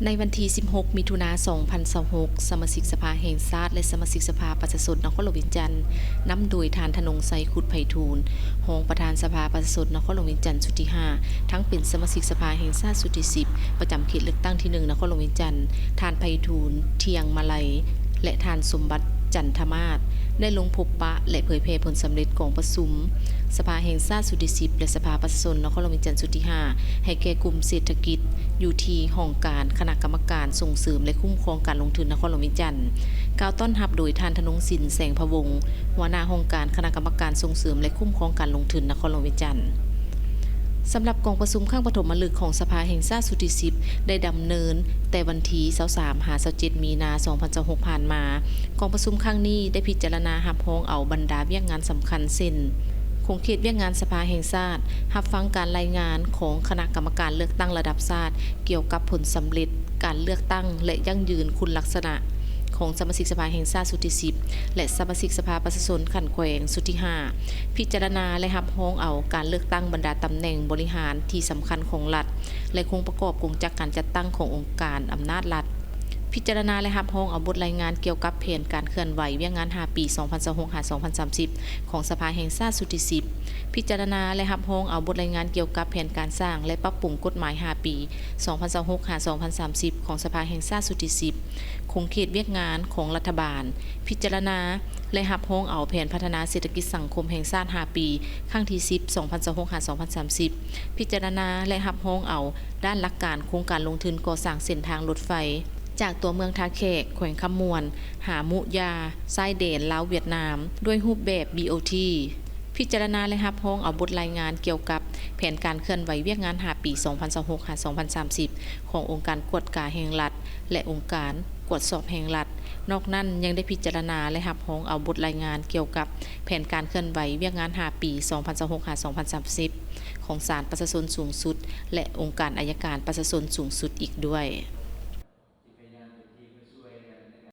ໃນວັນທີສິບຫົກ ມິຖຸນາ ສອງພັນຊາວຫົກ, ສະມາຊິກສະພາແຫ່ງຊາດ ແລະ ສະມາຊິກສະພາປະຊາຊົນນະຄອນຫຼວງວຽງຈັນ ນຳໂດຍທ່ານ ທະນົງໄຊ ຄຸດໄພທູນ, ຮອງປະທານສະພາປະຊາຊົນນະຄອນຫຼວງວຽງຈັນຊຸດທີຫ້າ, ທັງເປັນສະມາຊິກສະພາແຫ່ງຊາດຊຸດທີສິບ ປະຈຳເຂດເລືອກຕັ້ງທີໜຶ່ງ ນະຄອນຫຼວງວຽງຈັນ, ທ່ານ ໄພທູນ ທ່ຽງມາໄລ ແລະ ທ່ານ ສົມບັດ ຈັນທະມາດ ໄດ້ລົງພົບປະ ແລະ ເຜີຍແຜ່ຜົນສຳເລັດກອງປະຊຸມສະພາແຫ່ງຊາດຊຸດທີສິບ ແລະ ສະພາປະຊາຊົນນະຄອນຫຼວງວຽງຈັນຊຸດທີຫ້າ ໃຫ້ແກ່ກຸ່ມເສດຖະກິດ ຢູ່ທີ່ຫ້ອງການຄະນະກຳມະການສົ່ງເສີມ ແລະ ຄຸ້ມຄອງການລົງທຶນນະຄອນຫຼວງວຽງຈັນ, ກ່າວຕ້ອນຮັບໂດຍທ່ານ ທະນົງສິນ ແສງພະວົງ, ຫົວໜ້າຫ້ອງການຄະນະກຳມະການສົ່ງເສີມ ແລະ ຄຸ້ມຄອງການລົງທຶນນະຄອນຫຼວງວຽງຈັນ. ສຳລັບກອງປະຊຸມຄັ້ງປະຖົມມະລຶກຂອງສະພາແຫ່ງຊາດຊຸດທີສິບ ໄດ້ດຳເນີນແຕ່ວັນທີຊາວສາມ ຫາ ຊາວເຈັດ ມີນາ ສອງພັນຊາວຫົກ ຜ່ານມາ. ກອງປະຊຸມຄັ້ງນີ້ໄດ້ພິຈາລະນາຮັບຮອງເອົາບັນດາວຽກງານສຳຄັນ ເຊັ່ນ: ຂົງເຂດວຽກງານສະພາແຫ່ງຊາດ, ຮັບຟັງການລາຍງານຂອງຄະນະກຳມະການເລືອກຕັ້ງລະດັບຊາດ ກ່ຽວກັບຜົນສຳເລັດການເລືອກຕັ້ງ ແລະ ຢັ້ງຢືນຄຸນລັກສະນະ ຂອງສະມາຊິກສະພາແຫ່ງຊາດຊຸດທີສິບ ແລະ ສະມາຊິກສະພາປະຊາຊົນຂັ້ນແຂວງຊຸດທີຫ້າ, ພິຈາລະນາ ແລະ ຮັບຮອງເອົາການເລືອກຕັ້ງບັນດາຕຳແໜ່ງບໍລິຫານທີ່ສຳຄັນຂອງລັດ ແລະ ໂຄງປະກອບກົງຈັກການຈັດຕັ້ງຂອງອົງການອຳນາດລັດ, ພິຈາລະນາ ແລະ ຮັບຮອງເອົາບົດລາຍງານກ່ຽວກັບແຜນການເຄື່ອນໄຫວວຽກງານຫ້າປີ ສອງພັນຊາວຫົກ ຫາ ສອງພັນສາມສິບ ຂອງສະພາແຫ່ງຊາດຊຸດທີສິບ, ພິຈາລະນາ ແລະ ຮັບຮອງເອົາບົດລາຍງານກ່ຽວກັບແຜນການສ້າງ ແລະ ປັບປຸງກົດໝາຍຫ້າປີ ສອງພັນຊາວຫົກ ຫາ ສອງພັນສາມສິບ ຂອງສະພາແຫ່ງຊາດຊຸດທີສິບ, ຂົງເຂດວຽກງານຂອງລັດຖະບານ, ພິຈາລະນາ ແລະ ຮັບຮອງເອົາແຜນພັດທະນາເສດຖະກິດສັງຄົມແຫ່ງຊາດຫ້າປີ ຄັ້ງທີສິບ ສອງພັນຊາວຫົກ ຫາ ສອງພັນສາມສິບ, ພິຈາລະນາ ແລະ ຮັບຮອງເອົາດ້ານຫຼັກການໂຄງການລົງທຶນກໍ່ສ້າງເສັ້ນທາງລົດໄຟ ຈາກຕົວເມືອງທ່າແຂກ ແຂວງຄຳມ່ວນ ຫາມຸຢາ ຊາຍແດນລາວ-ຫວຽດນາມ ດ້ວຍຮູບແບບ ບີໂອທີ, ພິຈາລະນາ ແລະ ຮັບຮອງເອົາບົດລາຍງານກ່ຽວກັບແຜນການເຄື່ອນໄຫວວຽກງານຫ້າປີ ສອງພັນຊາວຫົກ ຫາ ສອງພັນສາມສິບ ຂອງອົງການກວດກາແຫ່ງລັດ ແລະ ອົງການກວດສອບແຫ່ງລັດ. ນອກນັ້ນຍັງໄດ້ພິຈາລະນາ ແລະ ຮັບຮອງເອົາບົດລາຍງານກ່ຽວກັບແຜນການເຄື່ອນໄຫວວຽກງານຫ້າປີ ສອງພັນຊາວຫົກ ຫາ ສອງພັນສາມສິບ ຂອງສານປະຊາຊົນສູງສຸດ ແລະ ອົງການໄອຍະການປະຊາຊົນສູງສຸດອີກດ້ວຍ.